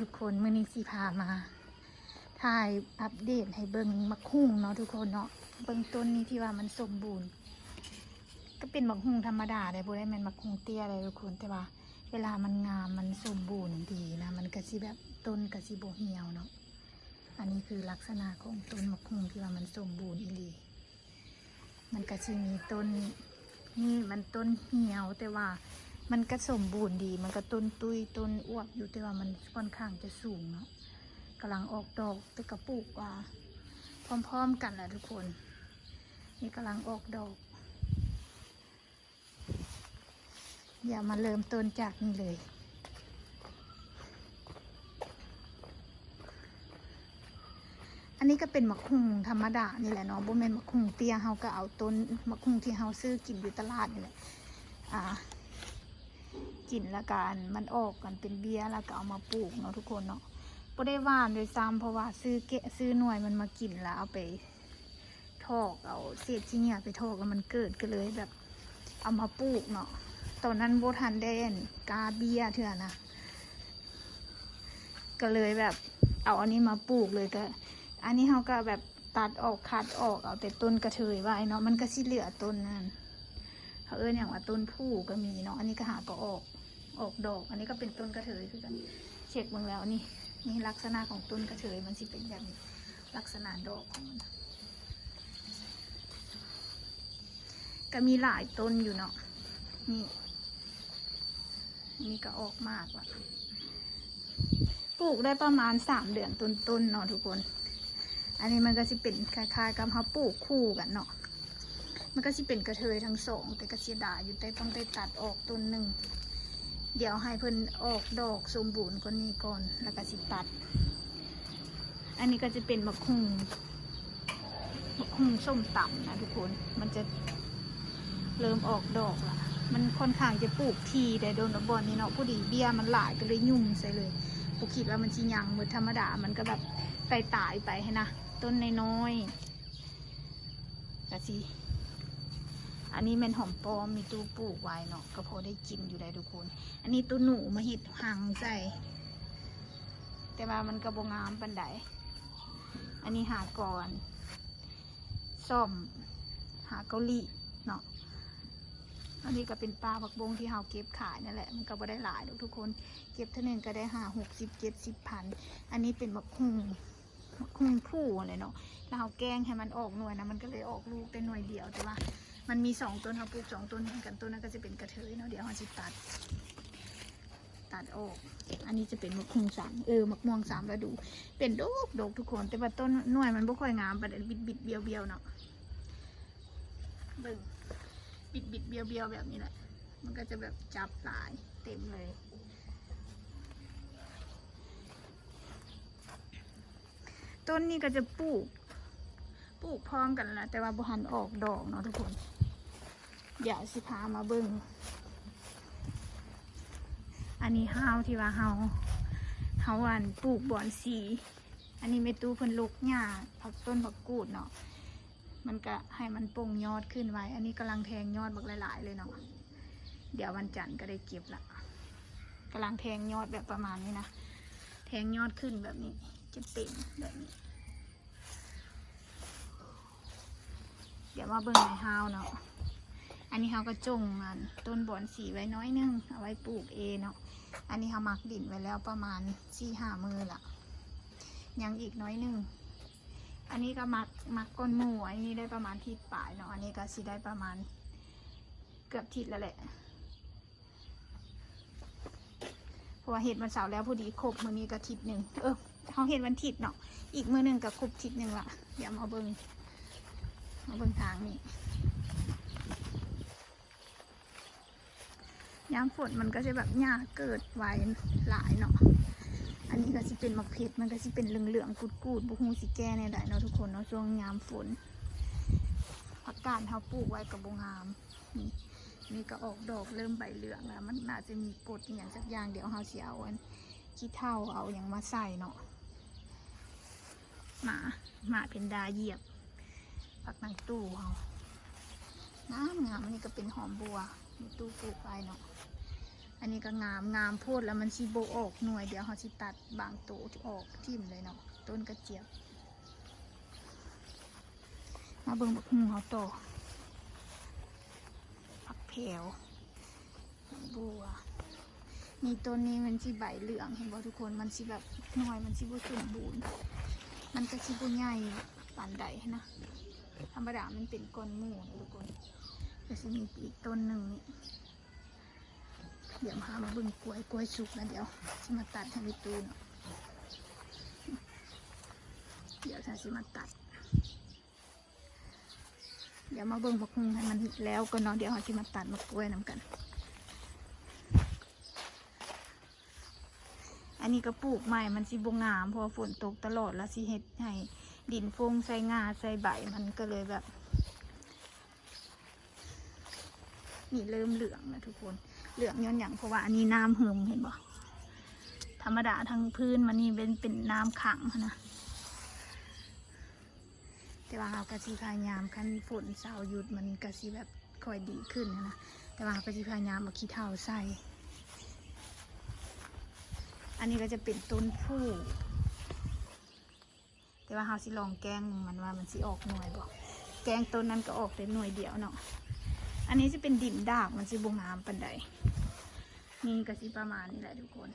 ທຸກຄົນ ມື້ນີ້ຊິພາມາຖ່າຍອັບເດດໃຫ້ເບິ່ງໝາກຫຸ່ງເນາະທຸກຄົນເນາະ. ເບິ່ງຕົ້ນນີ້ທີ່ວ່າມັນສົມບູນ ກໍເປັນໝາກຫຸ່ງທຳມະດາເດ້ ບໍ່ໄດ້ແມ່ນໝາກຫຸ່ງເຕ້ຍເດ້ທຸກຄົນ ແຕ່ວ່າເວລາມັນງາມ ມັນສົມບູນດີນະ ມັນກໍຊິແບບ ຕົ້ນກໍຊິບໍ່ຫ່ຽວເນາະ. ອັນນີ້ຄືລັກສະນະຂອງຕົ້ນໝາກຫຸ່ງທີ່ວ່າມັນສົມບູນອີ່ຫຼີ. ມັນກະຊິມີຕົ້ນ ນີ້ມັນຕົ້ນຫ່ຽວ ແຕ່ວ່າມັນກະສົມບູນດີ ມັນກະຕົ້ນຕຸ້ຍ ຕົ້ນອວບຢູ່ ແຕ່ວ່າມັນຂ້ອນຂ້າງຈະສູງເນາະ. ກຳລັງອອກດອກ ແຕ່ກະປູກວ່າພ້ອມໆກັນແຫຼະທຸກຄົນ. ນີ້ກຳລັງອອກດອກ. ດຽວມາເລີ່ມຕົ້ນຈາກນີ້ເລີຍ. ອັນນີ້ກໍເປັນໝາກຫຸ່ງທຳມະດານີ້ແຫຼະເນາະ ບໍ່ແມ່ນໝາກຫຸ່ງເຕ້ຍ. ເຮົາກໍເອົາຕົ້ນໝາກຫຸ່ງທີ່ເຮົາຊື້ກິນຢູ່ຕະຫຼາດນີ້ແຫຼະ ອ່າ ກິນແລ້ວກໍອັນ ມັນອອກກັນເປັນເບ້ຍ ແລ້ວກໍເອົາມາປູກເນາະທຸກຄົນເນາະ. ບໍ່ໄດ້ຫວ່ານດ້ວຍຊ້ຳ ເພາະວ່າຊື້ແກະ ຊື້ໜ່ວຍມັນມາກິນ ແລ້ວເອົາໄປ ຖອກເອົາເສດຂີ້ເຫຍື້ອໄປຖອກ ແລ້ວມັນເກີດ ກໍເລີຍແບບເອົາມາປູກເນາະ. ຕອນນັ້ນບໍ່ທັນໄດ້ອັນກ້າເບ້ຍເທື່ອນະ ກໍເລີຍແບບເອົາອັນນີ້ມາປູກເລີຍ. ກໍອັນນີ້ເຮົາກໍແບບຕັດອອກ ຄັດອອກ ເອົາແຕ່ຕົ້ນກະເທີຍໄວ້ເນາະ. ມັນກໍຊິເຫຼືອຕົ້ນນັ້ນ ເຂົາເອີ້ນຫຍັງວ່າ ຕົ້ນຜູ້ກໍມີເນາະ. ອັນນີ້ກໍຫາກໍອອກ ອອກດອກ. ອັນນີ້ກໍເປັນຕົ້ນກະເທີຍຄືກັນ ເຊັກເບິ່ງແລ້ວ. ນີ້ ນີ້ລັກສະນະຂອງຕົ້ນກະເທີຍ ມັນຊິເປັນແບບນີ້ ລັກສະນະດອກຂອງມັນ ກໍມີຫຼາຍຕົ້ນຢູ່ເນາະ. ນີ້ ນີ້ກໍອອກໝາກລະ ປູກໄດ້ປະມານສາມເດືອນຕົ້ນໆເນາະທຸກຄົນ. ອັນນີ້ມັນກໍຊິເປັນຄ້າຍໆກັບເຮົາປູກຄູ່ກັນເນາະ ມັນກໍຊິເປັນກະເທີຍທັງສອງ ແຕ່ກໍເສຍດາຍຢູ່ ແຕ່ຕ້ອງໄດ້ຕັດອອກຕົ້ນໜຶ່ງ. ດຽວໃຫ້ເພິ່ນອອກດອກສົມບູນກວ່ານີ້ກ່ອນ ແລ້ວກໍຊິຕັດ. ອັນນີ້ກໍຈະເປັນໝາກຫຸ່ງ ໝາກຫຸ່ງສົ້ມຕຳນະທຸກຄົນ ມັນຈະເລີ່ມອອກດອກລະ. ມັນຂ້ອນຂ້າງຈະປູກຖີ່ໄດ້ ດົນລະບ່ອນນີ້ເນາະ ພໍດີເບ້ຍມັນຫຼາຍ ກໍເລີຍຫຍຸ່ມໃສ່ເລີຍ. ບໍ່ຄິດວ່າມັນຊິຍັງໝົດ ທຳມະດາມັນກໍແບບຕາຍໆໄປຫັ້ນນະ ຕົ້ນນ້ອຍໆ. ກະຊິ ອັນນີ້ແມ່ນຫອມປ້ອມ ມີຕູ້ປູກໄວ້ເນາະ ກໍພໍໄດ້ກິນຢູ່ໄດ໋ທຸກຄົນ. ອັນນີ້ຕູ້ໜູມາເຮັດຮັງໃສ່ ແຕ່ວ່າມັນກໍບໍ່ງາມປານໃດ. ອັນນີ້ຫາກ່ອນ ສ້ອມ ຫາເກົາຫຼີເນາະ. ອັນນີ້ກໍເປັນປ່າຜັກບົ້ງທີ່ເຮົາເກັບຂາຍນັ້ນແຫຼະ ມັນກໍບໍ່ໄດ້ຫຼາຍດອກທຸກຄົນ ເກັບເທື່ອໜຶ່ງກໍໄດ້ຫ້າ ຫົກສິບ ເຈັດສິບພັນ. ອັນນີ້ເປັນໝາກຫຸ່ງ ໝາກຫຸ່ງຜູ້ຫັ້ນແຫຼະເນາະ ແລ້ວເຮົາແກງໃຫ້ມັນອອກໜ່ວຍນະ ມັນກໍເລີຍອອກລູກແຕ່ໜ່ວຍດຽວ. ແຕ່ວ່າມັນມີສອງຕົ້ນ ເຮົາປູກສອງຕົ້ນຮຽງກັນ ຕົ້ນນັ້ນກໍຈະເປັນກະເທີຍເນາະ. ດຽວເຮົາຊິຕັດ ຕັດອອກ. ອັນນີ້ຈະເປັນໝາກຫຸ່ງສາມ ເອີ ໝາກມ່ວງສາມລະດູ ເປັນດົກໆທຸກຄົນ ແຕ່ວ່າຕົ້ນໜ່ວຍມັນບໍ່ຄ່ອຍງາມປານໃດ ບິດໆບ້ຽວໆເນາະ. ເບິ່ງ ບິດໆບ້ຽວໆແບບນີ້ແຫຼະ ມັນກໍຈະແບບຈັບຫຼາຍເຕັມເລີຍ. ຕົ້ນນີ້ກໍຈະປູກ ປູກພ້ອມກັນລະ ແຕ່ວ່າບໍ່ທັນອອກດອກເນາະທຸກຄົນ. ດຽວຊິພາມາເບິ່ງ ອັນນີ້ຮ້າວທີ່ວ່າເຮົາ ເຮົາອັນປູກບອນສີ. ອັນນີ້ແມ່ຕູ້ເພິ່ນລົກຫຍ້າ ຜັກ ຕົ້ນຜັກກູດເນາະ ມັນກະໃຫ້ມັນປົ່ງຍອດຂຶ້ນໄວ. ອັນນີ້ກຳລັງແທງຍອດບັກຫຼາຍໆເລີຍເນາະ ດຽວວັນຈັນກໍໄດ້ເກັບລະ. ກຳລັງແທງຍອດແບບປະມານນີ້ນະ ແທງຍອດຂຶ້ນແບບນີ້ ຈະເຕັມແບບນີ້. ດຽວມາເບິ່ງໃນຮ້າວເນາະ. ອັນນີ້ເຮົາກໍຈົ່ງອັນຕົ້ນບອນສີໄວ້ໜ້ອຍໜຶ່ງ ເອົາໄວ້ປູກເອເນາະ. ອັນນີ້ເຮົາໝັກດິນໄວ້ແລ້ວປະມານສີ່ຫ້າມື້ລະ ຍັງອີກໜ້ອຍໜຶ່ງ. ອັນນີ້ກໍໝັກ ໝັກກ່ອນໝູ່ ອັນນີ້ໄດ້ປະມານທິດປາຍເນາະ. ອັນນີ້ກໍຊິໄດ້ປະມານເກືອບທິດແລ້ວແຫຼະ ເພາະວ່າເຮັດວັນເສົາແລ້ວ ພໍດີຄົບມື້ນີ້ກໍທິດໜຶ່ງ ເອີ ເຮົາເຮັດວັນທິດເນາະ ອີກມື້ໜຶ່ງກໍຄົບທິດໜຶ່ງລະ. ດຽວມາເບິ່ງ ມາເບິ່ງທາງນີ້. ຍາມຝົນມັນກໍຈະແບບຫຍ້າເກີດໄວຫຼາຍເນາະ. ອັນນີ້ກໍຊິເປັນໝາກເຜັດ ມັນກໍຊິເປັນເຫຼືອງໆ ກູດໆ ບໍ່ຮູ້ຊິແກ້ແນວໃດເນາະທຸກຄົນເນາະ ຊ່ວງຍາມຝົນ. ຜັກກາດເຮົາປູກໄວ້ກໍບໍ່ງາມ. ນີ້ ນີ້ກໍອອກດອກເລີ່ມໃບເຫຼືອງແລ້ວ ມັນໜ້າຈະມີກົດອີ່ຫຍັງສັກຢ່າງ. ດຽວເຮົາຊິເອົາອັນຂີ້ເຖົ່າ ເອົາຫຍັງມາໃສ່ເນາະ. ໝາ ໝາເພັນດາຢຽບ ຜັກນາງຕູ້ເຮົາ ງາມໆ. ອັນນີ້ກໍເປັນຫອມບົວ ມີຕູ້ປູກໄວ້ເນາະ. ອັນນີ້ກໍງາມ ງາມໂພດແລ້ວມັນຊິບໍ່ອອກໜ່ວຍ. ດຽວເຮົາຊິຕັດບາງໂຕອອກຖິ້ມເລີຍເນາະ. ຕົ້ນກະຈຽບ. ມາເບິ່ງບັກຫຸ່ງເຮົາຕໍ່. ຜັກແພວ ບັວ. ນີ້ ຕົ້ນນີ້ມັນຊິໃບເຫຼືອງ ເຫັນບໍ່ທຸກຄົນ? ມັນຊິແບບ ໜ່ວຍມັນຊິບໍ່ສົມບູນ ມັນກໍຊິບໍ່ໃຫຍ່ປານໃດນະ. ທຳມະດາມັນເປັນກ້ອນໝູ່ນະທຸກຄົນ. ກໍຊິມີອີກຕົ້ນໜຶ່ງນີ້. ດຽວເຮົາມາເບິ່ງກ້ວຍ ກ້ວຍສຸກແລ້ວ ດຽວຊິມາຕັດໃຫ້ແມ່ຕູ້ເນາະ. ດຽວເຮົາຊິມາຕັດ ດຽວມາເບິ່ງບັກຫຸ່ງໃຫ້ມັນແລ້ວກ່ອນເນາະ. ດຽວເຮົາຊິມາຕັດໝາກກ້ວຍນຳກັນ. ອັນນີ້ກໍປູກໃໝ່ ມັນຊິບໍ່ງາມ ເພາະວ່າຝົນຕົກຕະຫຼອດ ແລ້ວຊິເຮັດໃຫ້ດິນຟົງໃສ່ງ່າໃສ່ໃບ ມັນກໍເລີຍແບບ ນີ້ເລີ່ມເຫຼືອງແລ້ວທຸກຄົນ. ເຫຼືອງຍ້ອນຫຍັງ? ເພາະວ່າອັນນີ້ນ້ຳເຫິມ ເຫັນບໍ່? ທຳມະດາທາງພື້ນມັນນີ້ເປັນ ເປັນນ້ຳຂັງຫັ້ນນະ. ແຕ່ວ່າເຮົາກໍຊິພະຍາຍາມ ຄັນຝົນເຊົາຢຸດ ມັນກໍຊິແບບຄ່ອຍດີຂຶ້ນຫັ້ນນະ. ແຕ່ວ່າເຮົາກໍຊິພະຍາຍາມເອົາຂີ້ເຖົ່າໃສ່. ອັນນີ້ກໍຈະເປັນຕົ້ນພູ. ແຕ່ວ່າເຮົາຊິລອງແກ້ງມັນວ່າມັນຊິອອກໜ່ວຍບໍ່. ແກ້ງຕົ້ນນັ້ນກໍອອກແຕ່ໜ່ວຍດຽວເນາະ. ອັນນີ້ຊິເປັນດິນດາກ ມັນຊິບໍ່ງາມປານໃດ. ນີ້ກໍຊິປະມານນີ້ແຫຼະທຸກຄົນ.